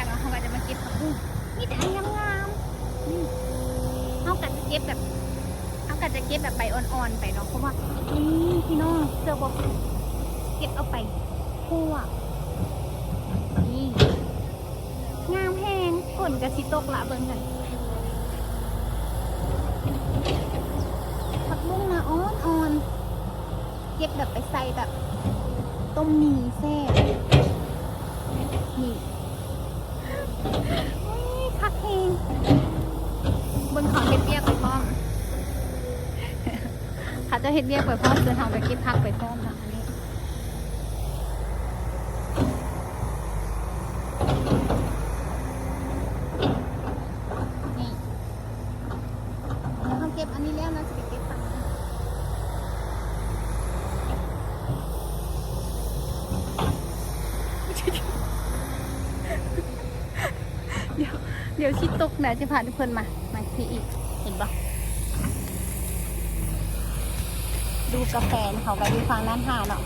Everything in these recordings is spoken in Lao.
ແລ້ວເຮົາກໍຈະມາເກັບຜັກບຸ້ງ ມີແຕ່ອັນງາມໆ ນີ້ ເຮົາກໍຈະເກັບແບບ ເຮົາກໍຈະເກັບແບບໃບອ່ອນໆໄປເນາະ ເພາະວ່າ ນີ້ພີ່ນ້ອງ ເຊື່ອບໍ່ ເກັບເອົາໄປຂົ້ວ ນີ້ ງາມແຮງ ຝົນກໍຊິຕົກລະ ເບິ່ງຫັ້ນ ຜັກບຸ້ງນະອ່ອນໆ ເກັບແບບໄປໃສ່ແບບຕົ້ມໝີ່ແຊບ ນີ້ ໂອ້ຍ ຄັກແຮງ ເບິ່ງເຂົາເຮັດວຽກໄປພ້ອມ ເຂົາເຈົ້າເຮັດວຽກໄປພ້ອມ ສ່ວນເຮົາກໍເກັບຜັກໄປພ້ອມເນາະ ອັນນີ້ ນີ້ ເຮົາເກັບອັນນີ້ແລ້ວ ເຮົາຊິໄປເກັບຝັ່ງນັ້ນ ດຽວ ດຽວຊິຕົກນະ ຈະພາທຸກຄົນມາ ມາທີ່ອີກ ເຫັນບໍ່ ດູກາແຟເຂົາກໍຢູ່ຝັ່ງນັ້ນຫາເນາະ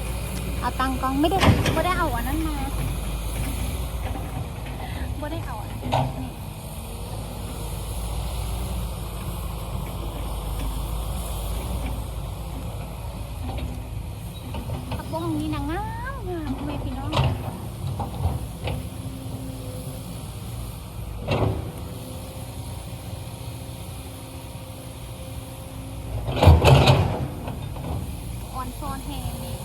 ເອົາຕັ້ງກ້ອງ ບໍ່ໄດ້ ບໍ່ໄດ້ເອົາອັນນັ້ນມາ ບໍ່ໄດ້ເອົາອັນນັ້ນ ນີ້ ຜັກບົ້ງນີ້ນະງາມໆ ພໍ່ແມ່ພີ່ນ້ອງ ອ່ອນຊອນແຮງນີ້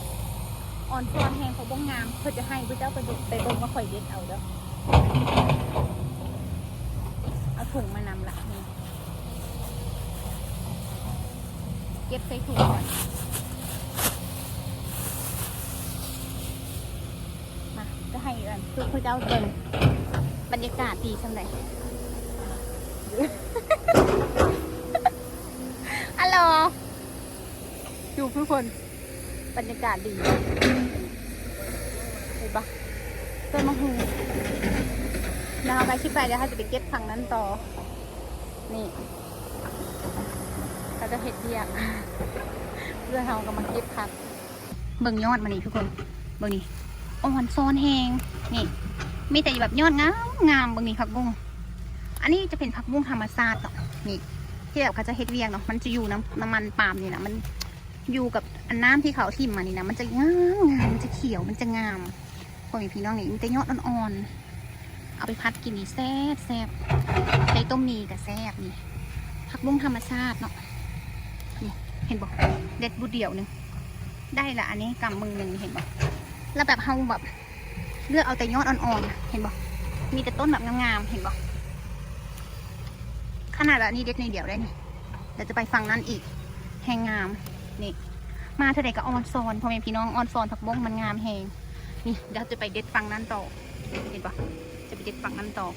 ອ່ອນຊອນແຮງ ເຂົາບໍ່ງາມ ເພິ່ນຈະໃຫ້ຜູ້ເຈົ້າໄປເບິ່ງ ໄປເບິ່ງວ່າຂ້ອຍເດັດເອົາເດີ້ ເອົາຖົງມານຳລະ ນີ້ ເກັບໃສ່ຖົງກ່ອນ ມາ ຈະໃຫ້ອັນ ຄືຜູ້ເຈົ້າເບິ່ງ ບັນຍາກາດດີສ່ຳໃດ ອາຫຼໍ ຢູ່ຜູ້ຄົນ ບັນຍາກາດດີ ເຫັນບໍ່ ຕົ້ນໝາກຫຸ່ງ ແລ້ວເຮົາກໍຊິໄປ ແລ້ວເຮົາຈະໄປເກັບຝັ່ງນັ້ນຕໍ່ ນີ້ ເຂົາຈະເຮັດວຽກ ເພື່ອນເຮົາກໍມາເກັບຜັກ ເບິ່ງຍອດມັນນີ້ທຸກຄົນ ເບິ່ງນີ້ ອ່ອນຊອນແຮງ ນີ້ ມີແຕ່ແບບຍອດງາມໆ ເບິ່ງນີ້ ຜັກບຸ້ງ ອັນນີ້ຈະເປັນຜັກບຸ້ງທຳມະຊາດເນາະ ນີ້ ທີ່ແບບເຂົາຈະເຮັດວຽກເນາະ ມັນຈະຢູ່ນຳ ນຳມັນປາມນີ້ນະ ມັນຢູ່ກັບອັນນ້ຳທີ່ເຂົາຖິ້ມມານີ້ນະ ມັນຈະງາມໆ ມັນຈະຂຽວ ມັນຈະງາມ ພໍ່ແມ່ພີ່ນ້ອງ ນີ້ມີແຕ່ຍອດອ່ອນໆ ເອົາໄປຜັດກິນນີ້ແຊບໆ ໃສ່ຕົ້ມໝີ່ກໍແຊບ ນີ້ ຜັກບຸ້ງທຳມະຊາດເນາະ ນີ້ ເຫັນບໍ່ ເດັດບຸດດຽວໜຶ່ງ ໄດ້ລະ ອັນນີ້ກຳມືໜຶ່ງ ເຫັນບໍ່ ແລ້ວແບບເຮົາແບບເລືອກເອົາແຕ່ຍອດອ່ອນໆ ເຫັນບໍ່ ມີແຕ່ຕົ້ນແບບງາມໆ ເຫັນບໍ່ ຂະໜາດວ່າອັນນີ້ເດັດໜ້ອຍດຽວໄດ໋ນີ້ ດຽວຈະໄປຝັ່ງນັ້ນອີກ ແຮງງາມ ນີ້ ມາເທື່ອໃດກໍອ່ອນຊອນ ພໍ່ແມ່ພີ່ນ້ອງ ອ່ອນຊອນ ຜັກບົ້ງມັນງາມແຮງ ນີ້ ດຽວຈະໄປເດັດຝັ່ງນັ້ນຕໍ່ ເຫັນບໍ່ ຈະໄປເດັດຝັ່ງນັ້ນຕໍ່